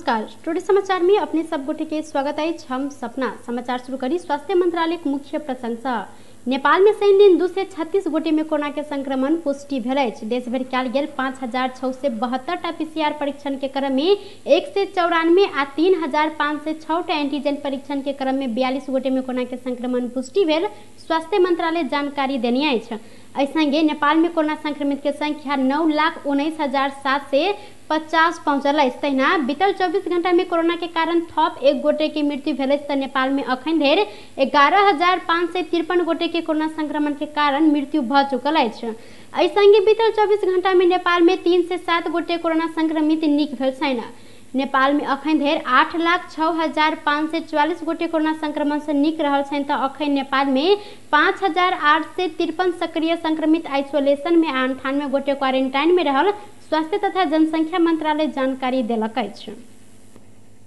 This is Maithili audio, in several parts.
नमस्कार, टुडे समाचार में अपने सब गोटे के स्वागत है। हम सपना समाचार शुरू करी स्वास्थ्य मंत्रालय के मुख्य प्रशंसा। नेपाल में शनि दिन 236 गोटे में कोरोना के संक्रमण पुष्टि भेल अछि। देश भरि कयल गेल 5672 टा पीसीआर परीक्षण के क्रम में 194 आ 3506 टा एंटीजन परीक्षण के क्रम में 42 गोटे में कोरोना के संक्रमण पुष्टि भेल स्वास्थ्य मंत्रालय जानकारी देने अछि। एहि संगे नेपाल में कोरोना संक्रमित के संख्या 9,19,750 पहुंचल अछि। तहिना बीतल 24 घंटा में कोरोना के कारण थप एक गोटे के मृत्यु भेल अछि। तऽ नेपाल में अखन धरि 11,553 गोटे के कोरोना संक्रमण के कारण मृत्यु भऽ चुकल अछि। एहि संगे बीतल 24 घंटा में नेपाल में 307 गोटे कोरोना संक्रमित नीक भेल छनि। नेपाल में अखन धरि 8,06,544 गोटे कोरोना संक्रमण से नीक रहल छनि। तऽ अखन नेपाल में 5,853 सक्रिय संक्रमित आइसोलेशन में आ 98 गोटे क्वारेंटाइन में रहल स्वास्थ्य तथा जनसंख्या मंत्रालय जानकारी देलक अछि।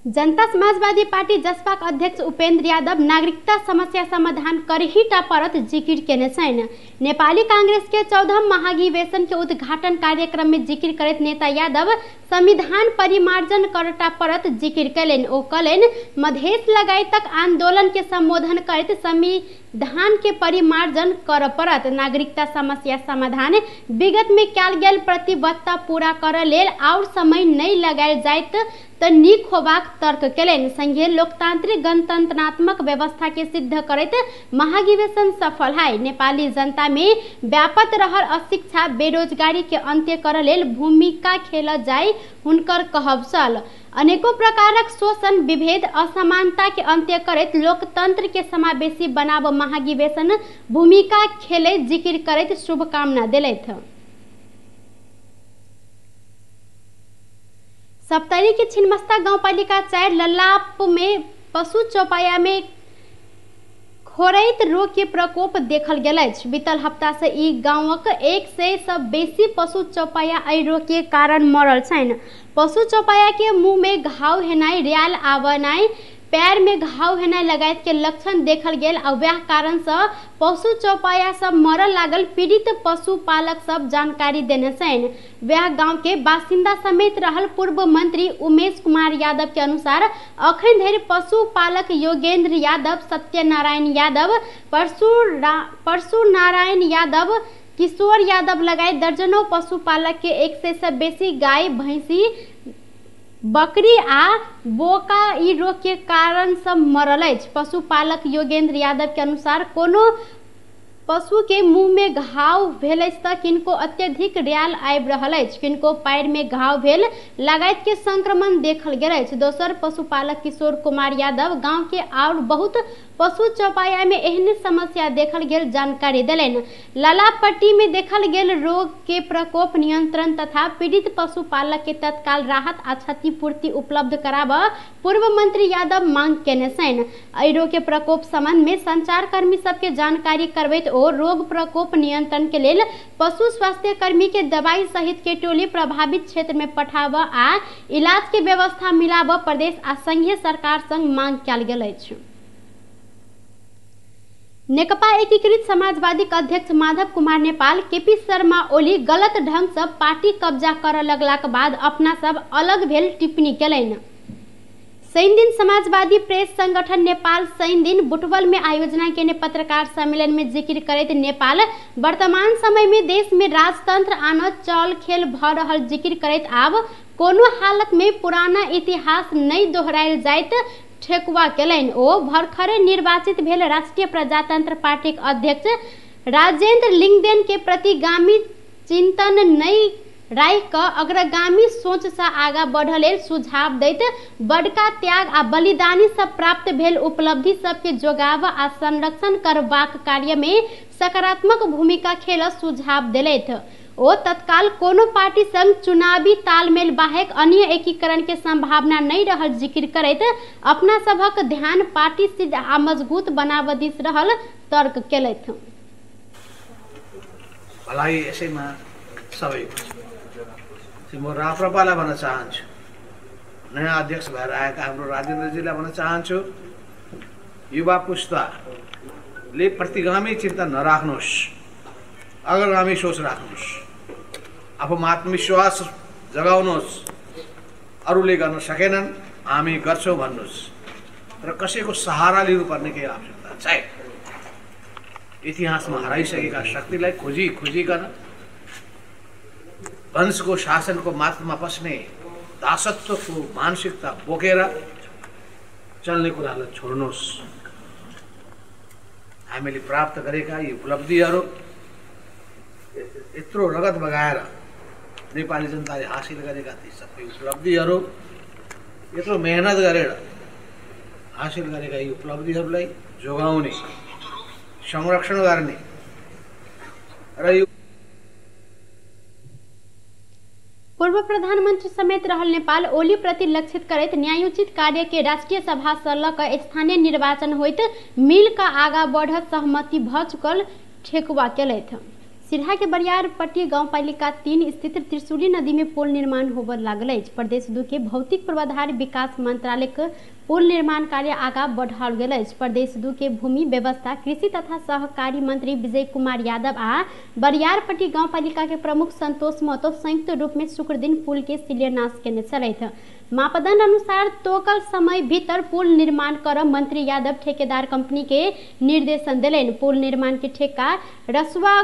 जनता समाजवादी पार्टी जसपाक अध्यक्ष उपेंद्र यादव नागरिकता समस्या समाधान करही टा परत जिकिर केने छनि। नेपाली कांग्रेस के 14वां महाधिवेशन के उद्घाटन कार्यक्रम में जिकिर करैत नेता यादव संविधान परिमार्जन करटा परत जिकिर कयलनि। ओ कहलनि, मधेश लगायतक आंदोलन के संबोधन करैत संविधान के परिमार्जन कर पड़त। नागरिकता समस्या समाधान विगत में कयल गेल प्रतिबद्धता पूरा करऽ लेल और समय नहीं लगायल जाइत तऽ नीक होबाक तर्क केलनि। संघीय लोकतांत्रिक गणतंत्रात्मक व्यवस्था के सिद्ध करैत महाधिवेशन सफल है। नेपाली जनता में व्यापत रहल अशिक्षा बेरोजगारी के अंत्य करऽ लेल भूमिका खेल जाय हुनकर कहब छल। अनेकों प्रकारक शोषण विभेद असमानता के अंत्य करैत लोकतंत्र के समावेशी बनाब महाधिवेशन भूमिका खेले जिकिर करैत शुभकामना देलथि। सप्तरी के छिन्मस्ता गाउँपालिका 4 लल्लाप में पशु चौपाया में खोरैत रोग के प्रकोप देखल गेल अछि। बीतल हफ्ता से ई गाँवक 100 से बेसी पशु चौपाया एहि रोग के कारण मरल छनि। पशु चौपाया के मुँह में घाव हेनाइ, रियाल आवनाइ, पैर में घाव हेनाइ लगायत के लक्षण देखल गेल आ वएह कारण से पशु चौपाया सब मरल लागल पीड़ित पशुपालक सब जानकारी देने छनि। वएह गांव के बासिंदा समेत रहल पूर्व मंत्री उमेश कुमार यादव के अनुसार अखन धरि पशुपालक योगेंद्र यादव, सत्यनारायण यादव, परशु नारायण यादव, किशोर यादव लगायत दर्जनों पशुपालक के 100 से बेसी गाय, भैंसी, बकरी आ बोका ई रोग के कारण सब मरल अछि। पशुपालक योगेंद्र यादव के अनुसार कोनो पशु के मुँह में घाव भेल अछि तऽ किनको अत्यधिक रियाल आबि रहल अछि, किनको पैर में घाव भेल लगायत के संक्रमण देखल गेल अछि। दोसर पशुपालक किशोर कुमार यादव गांव के और बहुत पशु चौपाया में एहन समस्या देखल गेल जानकारी देलनि। लालापट्टी में देखल गेल रोग के प्रकोप नियंत्रण तथा पीड़ित पशुपालक के तत्काल राहत आ क्षतिपूर्ति उपलब्ध कराबऽ पूर्व मंत्री यादव मांग केने छनि। एहि रोग के प्रकोप संबंध में संचारकर्मी सबके जानकारी करबैत ओ रोग प्रकोप नियंत्रण के लेल पशु स्वास्थ्य कर्मी के दवाई सहित के टोली प्रभावित क्षेत्र में पठाबऽ आ इलाज के व्यवस्था मिलाबऽ प्रदेश आ संघीय सरकार संग मांग कयल गेल अछि। नेकपा एकीकृत समाजवादी अध्यक्ष माधव कुमार नेपाल केपी शर्मा ओली गलत ढंग से पार्टी कब्जा करऽ लगलाक बाद अपना सब अलग भेल टिप्पणी केलनि। शनि दिन समाजवादी प्रेस संगठन नेपाल शनि दिन बुटवल में आयोजना केने पत्रकार सम्मेलन में जिक्र करैत नेपाल वर्तमान समय में देश में राजतंत्र आन चल खेल भ रहल जिक्र करैत आब कोनो हालत में पुराना इतिहास नहीं दोहरायल जाइत ठेकुआ केलनि। ओ भरखरे निर्वाचित भेल राष्ट्रीय प्रजातंत्र पार्टी के अध्यक्ष राजेंद्र लिंगदेन के प्रतिगामी चिंतन नहीं राखि कऽ अग्रगामी सोच से आगा बढ़ लेल सुझाव दैत बड़का त्याग आ बलिदानी से प्राप्त भेल उपलब्धि सबके जोगाव आ संरक्षण करबाक कार्य में सकारात्मक भूमिका खेल सुझाव देलथि। ओ तत्काल कोनो पार्टी संग चुनावी तालमेल बाहेक अन्य एकीकरण के संभावना नहीं रहल जिक्र करैत अपना सभक ध्यान पार्टी सिद्ध आ मजबूत बनाबऽ दिस रहल तर्क केलथि। भलाइ यसैमा सबैको म राप्रपालाई भन्न चाहन्छु, नयाँ अध्यक्ष भएर आएका हाम्रो राजेन्द्रजीलाई भन्न चाहन्छु, युवा पुस्ताले प्रतिगामी चिन्ता नराख्नुहोस्, अग्रगामी सोच राख्नुहोस्, आफूमा आत्मविश्वास जगाउनुहोस्। अरूले गर्न सकेनन् हामी गर्छौँ भन्नुहोस् र कसैको सहारा लिनुपर्ने केही आवश्यकता छैन। इतिहासमा हराइसकेका शक्तिलाई खोजी खोजिकन वंशको शासनको मात्रामा पस्ने दासत्वको मानसिकता बोकेर चल्ने कुरालाई छोड्नुहोस्। हामीले प्राप्त गरेका यी उपलब्धिहरू यत्रो रगत बगाएर नेपाली जनताले हासिल गरेका ती सबै उपलब्धिहरू, यत्रो मेहनत गरेर हासिल गरेका यी उपलब्धिहरूलाई जोगाउने, संरक्षण गर्ने र यो पूर्व प्रधानमन्त्री समेत रहल नेपाल ओली प्रति लक्षित करैत न्यायोचित कार्य के राष्ट्रिय सभा से ल क स्थानीय निर्वाचन होइत मिल का आगा बढ़त सहमति भ चुकल ठेकुआ केलथि। सिरहा के बरियारपट्टी गाउँपालिका 3 स्थित त्रिशूली नदी में पुल निर्माण होबय लागल अछि। प्रदेश 2 के भौतिक पूर्वाधार विकास मंत्रालय के पुल निर्माण कार्य आगा बढ़ाओल गेल अछि। प्रदेश 2 के भूमि व्यवस्था कृषि तथा सहकारी मंत्री विजय कुमार यादव आ बरियारपट्टी गाउँपालिका के प्रमुख संतोष महतो संयुक्त रूप में शुक्रदिन पुल के शिलान्यास केने छलथि। मापदंड अनुसार तोकल समय भीतर पुल निर्माण कर मंत्री यादव ठेकेदार कंपनी के निर्देशन देलनि। पुल निर्माण के ठेका रसुआ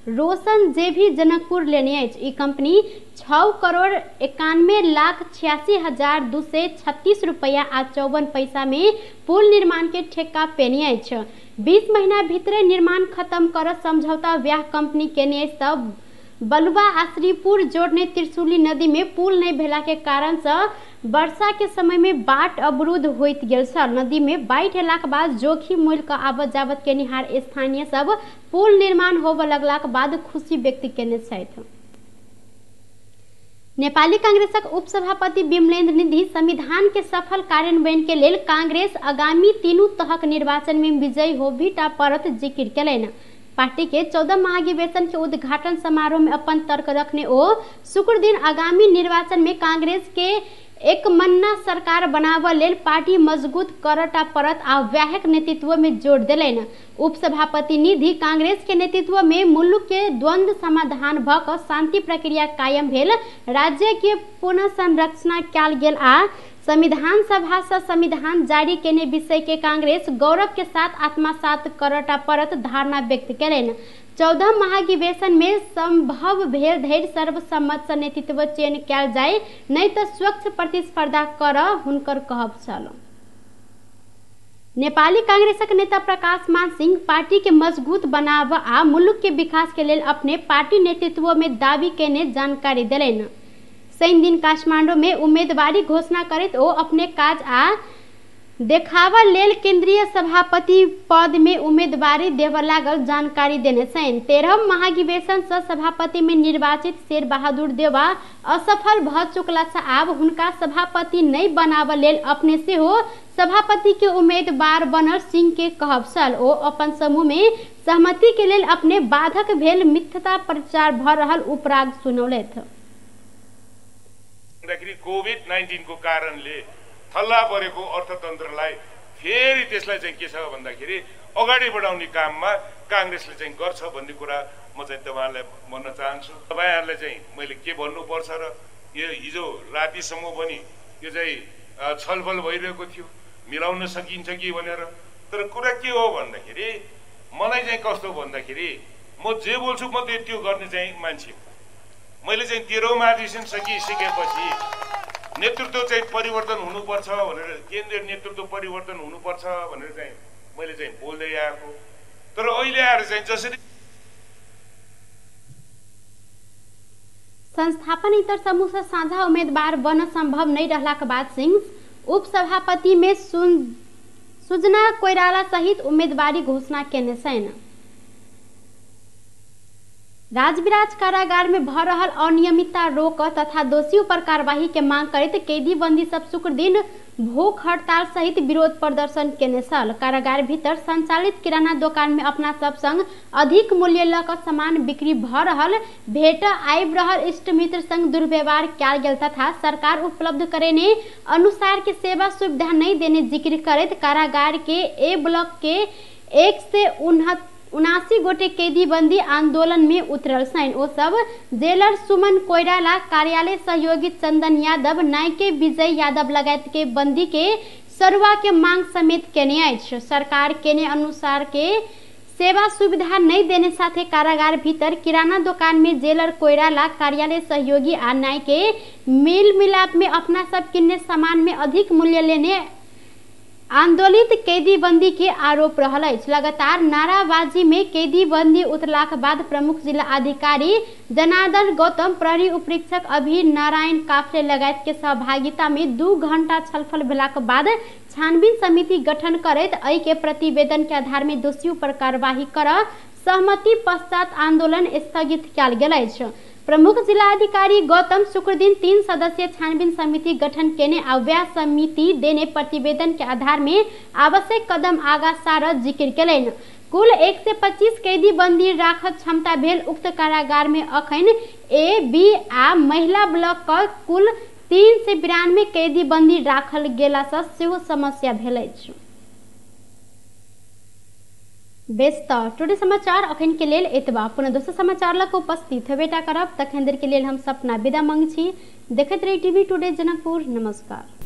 रोशन जेभी जनकपुर लेने अछि। ई कंपनी 6,91,86,236 रुपया आ 54 पैसा में पुल निर्माण के ठेका पेने अछि। 20 महीना भीतर निर्माण खत्म कर समझौता व्याह कंपनी केने अछि। तब बलुआ आ श्रीपुर जोड़ने त्रिशूली नदी में पुल नहीं भेला के कारण से वर्षा के समय में बाट अवरुद्ध होइत गेल छल। नदी में बाढ़ि एलाक बाद जोखिम मोल के आवत जावत केनिहार स्थानीय सब पुल निर्माण होबय लगलाक बाद खुशी व्यक्त केने छथि। नेपाली कांग्रेसक उपसभापति विमलेन्द्र निधि संविधान के सफल कार्यान्वयन के लेल कांग्रेस आगामी तीनू तहक निर्वाचन में विजयी होबीटा परत जिकिर केलनि। पार्टी के 14 महाधिवेशन के उद्घाटन समारोह में अपन तर्क रखने ओ शुक्र दिन आगामी निर्वाचन में कांग्रेस के एक मन्ना सरकार बनाबऽ लेल पार्टी मजबूत करटा परत आ व्याहक नेतृत्व में जोर देलनि। उपसभापति निधि कांग्रेस के नेतृत्व में मुल्क के द्वंद्व समाधान भ क शांति प्रक्रिया कायम भेल, राज्य के पुनः संरचना कयल गेल आ संविधान सभा से संविधान जारी केने विषय के कांग्रेस गौरव के साथ आत्मसात करटा परत धारणा व्यक्त केलनि। 14 महाधिवेशन में संभव भेल धरि सर्वसम्मत से नेतृत्व चयन कयल जाय, नहीं तो स्वच्छ प्रतिस्पर्धा कर हुनकर कहब छल। नेपाली कांग्रेसक नेता प्रकाश मान सिंह पार्टी के मजबूत बनाब आ मुल्क के विकास के लेल अपने पार्टी नेतृत्व में दावी केने जानकारी देलनि। शनि दिन काठमांडू में उम्मीदवारी घोषणा करैत ओ अपने काज आ देखावा लेल केंद्रीय सभापति पद में उम्मीदवारी देबऽ लागल जानकारी देने छनि। 13 महाधिवेशन से सभापति में निर्वाचित शेर बहादुर देवा असफल भ चुकला से आब हुनका सभापति नहीं बनाबऽ लेल अपने सेहो सभापति के उम्मीदवार बनल सिंह के कहब छल। ओ अपन समूह में सहमति के लेल अपने बाधक भेल मिथ्या प्रचार भ रहल उपराग सुनौलथि। कोभिड-19 को कारणले थल्ला परेको अर्थतन्त्रलाई फेरि त्यसलाई चाहिँ के छ भन्दाखेरि अगाडि बढाउने काममा काङ्ग्रेसले चाहिँ गर्छ भन्ने कुरा म चाहिँ तपाईहरुलाई भन्न चाहन्छु। तपाईहरुलाई चाहिँ मैले के भन्नुपर्छ र यो हिजो रातिसम्म पनि यो चाहिँ छलफल भइरहेको थियो मिलाउन सकिन्छ कि भनेर। तर कुरा के हो भन्दाखेरि मलाई चाहिँ कस्तो भन्दाखेरि म जे बोल्छु म त्यो गर्ने चाहिँ मान्छे। मैले चाहिँ 13औं महाधिवेशन सकिसकेपछि नेतृत्व चाहिँ परिवर्तन हुनुपर्छ भनेर, केन्द्रीय नेतृत्व परिवर्तन हुनुपर्छ भनेर चाहिँ मैले चाहिँ बोल्दै आएको। तर अहिले आएर चाहिँ जसरी संस्थापन इतर समूह से साझा उम्मीदवार बन संभव नहीं रहला के बाद सिंह उपसभापति में सुजना कोइराला सहित उम्मीदवारी घोषणा केने छनि। राजविराज कारागार में भ रहल अनियमितता रोक तथा दोषी पर कार्यवाही के मांग करैत कैदी बंदी सब शुक्र दिन भूख हड़ताल सहित विरोध प्रदर्शन केने छल। कारागार भीतर संचालित किराना दुकान में अपना सब संग अधिक मूल्य ल क सामान बिक्री भ रहल भेट आबि रहल इष्टमित्र संग दुर्व्यवहार कयल गेल तथा सरकार उपलब्ध करेने अनुसार के सेवा सुविधा नहीं देने जिक्र करैत कारागार के ए ब्लॉक के 79 गोटे कैदी बंदी आंदोलन में उतरल छनि। ओ सब जेलर सुमन कोइराला, कार्यालय सहयोगी चंदन यादव, नायके विजय यादव लगायत के बंदी के सरुआ के मांग समेत केने अछि। सरकार केने अनुसार के सेवा सुविधा नहीं देने साथे कारागार भीतर किराना दुकान में जेलर कोइराला, कार्यालय सहयोगी आ नायके मेल मिलाप में अपना सब किन्ने सामान में अधिक मूल्य लेने आंदोलित कैदी बंदी के आरोप रहल अछि। लगातार नाराबाजी में कैदी बंदी उतरलाक बाद प्रमुख जिला अधिकारी जनार्दन गौतम, प्रहरी उपरीक्षक अभि नारायण काफले लगायत के सहभागिता में 2 घंटा छलफल भेलाक बाद छानबीन समिति गठन करैत एहि के प्रतिवेदन के आधार में दोषी पर कार्यवाही कर सहमति पश्चात आंदोलन स्थगित कयल गेल अछि। प्रमुख जिलाधिकारी गौतम शुक्रदिन 3 सदस्यीय छानबीन समिति गठन केने आ वएह समिति देने प्रतिवेदन के आधार में आवश्यक कदम आगा सारत जिक्र केलनि। कुल 125 कैदी बंदी राखत क्षमता भेल उक्त कारागार में अखन ए, बी आ महिला ब्लॉक क कुल 392 कैदी बंदी राखल गेला सँ सेहो समस्या भेल अछि। बेस त टुडे समाचार अखन के लेल एतबा। पुनः दोसर समाचार लग उपस्थित हेबेटा करब। तखन देर के लेल हम सपना विदा मांग छी। देखैत रही टीवी टुडे जनकपुर। नमस्कार।